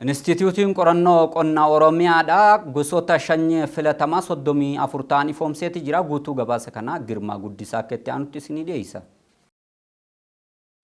Inistituutiin Qorannoo Qonnaa Oromiyaadha gosoota sanyii filatamaa 34 ta'an ifoomseeti jira. Guutuu gabaasa kanaa Girmaa Guddisaa akka itti aanutti isinii dhiyeessa.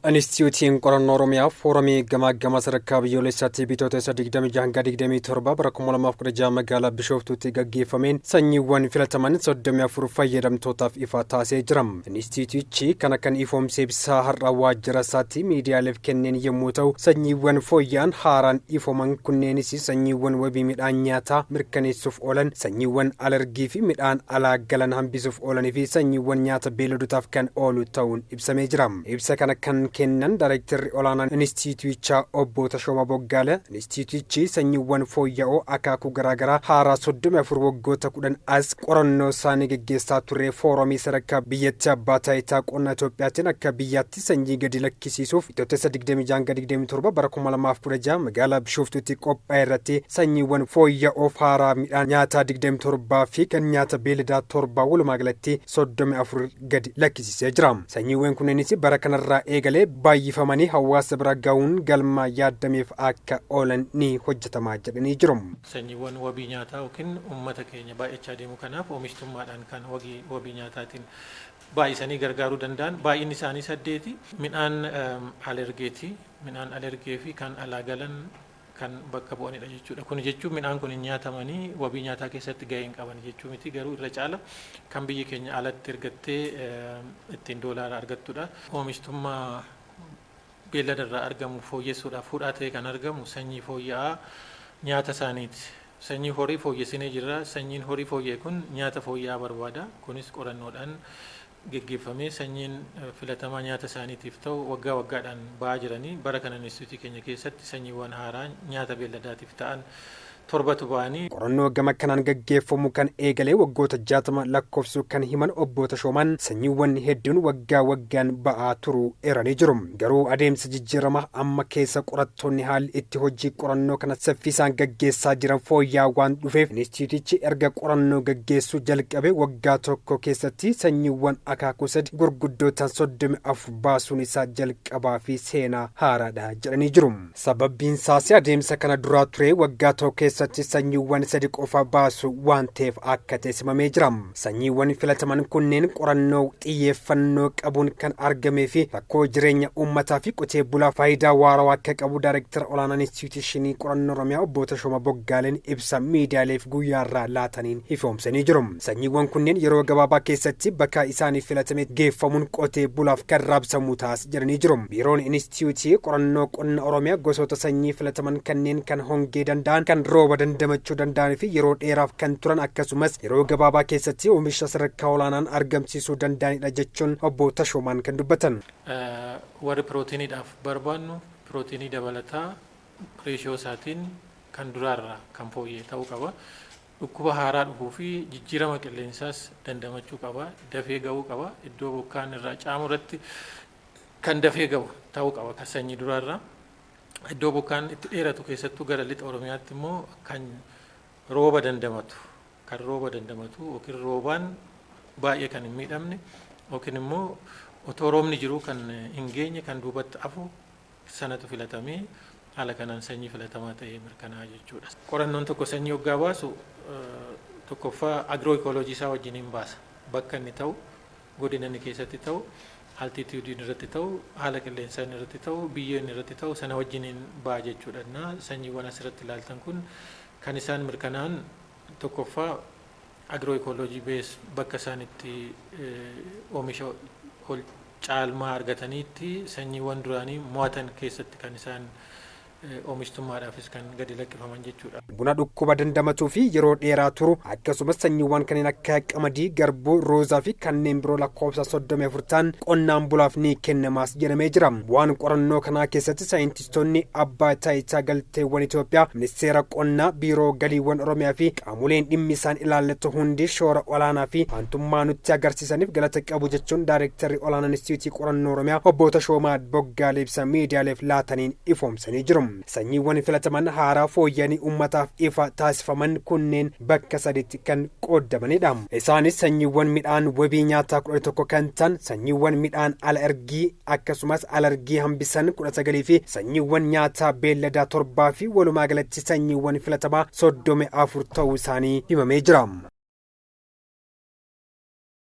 Inistituutiin Qorannoo Oromiyaa fooramii gamaagama sadarkaa biyyoolessaatti Bitootessa 26 hanga 27 bara 2016 magaalaa Bishooftuutti gaggeeffameen sanyiiwwan filataman 34 fayyadamtootaaf ifa taasisee jira. Inistituutichi kana kan ifoomsee ibsaa har'a waajjira isaatti miidiyaaleef kenneen yommuu ta'u, sanyiiwwan fooyya'an haaraan ifooman kunneenis sanyiiwwan wabii midhaan nyaataa mirkaneessuuf oolan, sanyiiwwan alergii fi midhaan alaa galan hambisuuf oolanii fi sanyiiwwan nyaata beeyladotaaf kan oolu ta'uun ibsamee jira. Ibsa kana kan kennan Daayirektarri olaanaan Inistituutichaa Obbo Tashooma Boggaale, Inistituutichi sanyiiwwan fooyya'oo akaakuu garaagaraa haaraa 34 waggoota 10 as qorannoo isaanii geggeessaa turre fooromii sadarkaa biyyatti Abbaa Taayitaa Qonna Itoophiyaatiin akka biyyaatti sanyii gadi lakkisiisuuf Bitootessa 26 hanga 27 bara 2016 magaalaa Bishooftuutti qophaa'e irratti sanyiiwwan fooyya'oof haaraa midhaan nyaataa 27 fi kan nyaata beeyladaa 7 walumaa galatti 34 gadi lakkisiisee jira. Sanyiiwwan kunneenis bara kanarraa eegalee baay'ifamanii hawaasa bira ga'uun galma yaadameef akka oolan ni hojjetamaa jedhanii jiru. Sanyiiwwan wabii nyaataa yookiin uummata keenya baay'achaa deemu kanaaf oomishtummaadhaan kan wabii nyaataatiin baay'isanii gargaaruu danda'an baay'inni isaanii saddeeti. Midhaan alergeeti. Midhaan alergee fi kan alaa galan kan bakka bu'anidha jechuudha. Kun jechuun midhaan kun hin nyaatamanii wabii nyaataa keessatti gahee hin qaban jechuu miti, garuu irra caala kan biyyi keenya alatti ergattee ittiin doolaara argattudha. Oomishtummaa beellada irraa argamu fooyyessuudhaaf hudhaa ta'e kan argamu sanyii fooyya'aa nyaata isaaniiti. Sanyii horii fooyyessinee jirra. Sanyiin horii fooyya'e kun nyaata fooyya'aa barbaada. Kunis qorannoodhaan geggeeffamee sanyiin filatamaa nyaata isaaniitiif ta'u waggaa waggaadhaan ba'aa jiranii. Bara kana inistituutii keenya keessatti sanyiiwwan haaraa nyaata beelladaatiif ta'an torbatu ba'anii. Qorannoo gama kanaan gaggeeffamu kan eegalee waggoota 60 lakkoofsuu kan himan Obbo Tashoomaan, sanyiiwwan hedduun waggaa waggaan ba'aa turuu eeranii jiru. Garuu adeemsa jijjiirama amma keessa qorattoonni haalli itti hojii qorannoo kana saffisaan gaggeessaa jiran fooyya'aa waan dhufeef, inistituutichi erga qorannoo gaggeessuu jalqabe waggaa tokko keessatti sanyiiwwan akaakuu sadi gurguddoo ta'an 34 baasuun isaa jalqabaa fi seenaa haaraadha jedhanii jiru. Sababbiin isaas adeemsa kana duraa ture waggaa tokko keessatti sanyiiwwan sadi qofa baasu waan ta'eef akka ta'e simamee jira. Sanyiiwwan filataman kunneen qorannoo xiyyeeffannoo qabuun kan argamee fi rakkoo jireenya uummataa fi qotee bulaa faayidaa waarawaa akka qabu Daayirektara olaanaan Inistituushinii Qorannoo Oromiyaa Obbo Tashooma Boggaaleen ibsa miidiyaaleef guyyaarraa laataniin ifoomsanii jiru. Sanyiiwwan kunneen yeroo gabaabaa keessatti bakka isaaniif filatame geeffamuun qotee bulaaf kan raabsamu taas jedhanii jiru. Biiroon Inistituutii Qorannoo Qonna Oromiyaa gosoota sanyii filataman kanneen kan hongee danda'an, kan rooba dandamachuu danda'anii fi yeroo dheeraaf kan turan, akkasumas yeroo gabaabaa keessatti oomisha sadarkaa olaanaan argamsiisuu danda'anidha jechuun Obbo Tashoomaan kan dubbatan. Warri pirootiiniidhaaf barbaannu pirootiinii dabalataa reeshiyoo isaatiin kan duraarraa kan fooyya'e ta'uu qaba. Dhukkuba haaraa dhufuu fi jijjiirama qilleensaas dandamachuu qaba. Dafee ga'uu qaba. Iddoo bokkaan irraa caamu irratti kan dafee ga'u ta'uu qaba kan sanyii duraarraa. Iddoo bokkaan itti dheeratu, keessattuu gara lixa Oromiyaatti immoo kan rooba dandamatu yookiin roobaan baay'ee kan hin miidhamne yookiin immoo otoo roobni jiru kan hin geenye, kan duubatti hafu sanatu filatamee haala kanaan sanyii filatamaa ta'ee mirkanaa'a jechuudha. Qorannoon tokko sanyii hoggaa baasu tokkoffaa agro ecology isaa wajjin hin baasa. Bakka inni ta'u, godina inni keessatti ta'u, altitude irratti ta'u, haala qilleensaa inni irratti ta'u, biyyoo inni irratti ta'u sana wajjiniin ba'a jechuudha. Sanyiiwwan asirratti ilaaltan kun kan isaan mirkanaa'an tokkoffaa agro ecology base, bakka isaan itti oomisha ol caalmaa argataniitti sanyiiwwan duraanii mo'atan keessatti kan isaan oomishtummaadhaafis kan gadi lakkifaman jechuudha. Buna dhukkuba dandamatuu fi yeroo dheeraa turu, akkasumas sanyiiwwan kanneen akka qamadii, garbuu, roozaa fi kanneen biroo lakkoofsa 34 ta'an qonnaan bulaaf ni kennamaas jedhamee jira. Bu'aan qorannoo kanaa keessatti saayintistoonni Abbaa Taayitaa Galteewwan Itoophiyaa, Ministeera Qonnaa, Biiroo Galiiwwan Oromiyaa fi qaamoleen dhimmi isaan ilaallatu hundi shoora olaanaa fi aantummaa nutti agarsiisaniif galata qabu jechuun Daayirektarri olaanaan Inistituutii Qorannoo Oromiyaa Obbo Tashoomaa Boggaalee ibsa miidiyaaleef laataniin ifoomsanii jiru. Sanyiiwwan filataman haaraa fooyyanii uummataaf ifa taasifaman kunneen bakka sadiitti kan qoodamanidha. Isaanis sanyiiwwan midhaan wabii nyaataa 11 kan ta'an, sanyiiwwan midhaan ala ergii akkasumas alergii hambisan 19 fi sanyiiwwan nyaataa beelladaa torbaa fi walumaa galatti sanyiiwwan filatamaa 34 ta'uu isaanii himamee jira.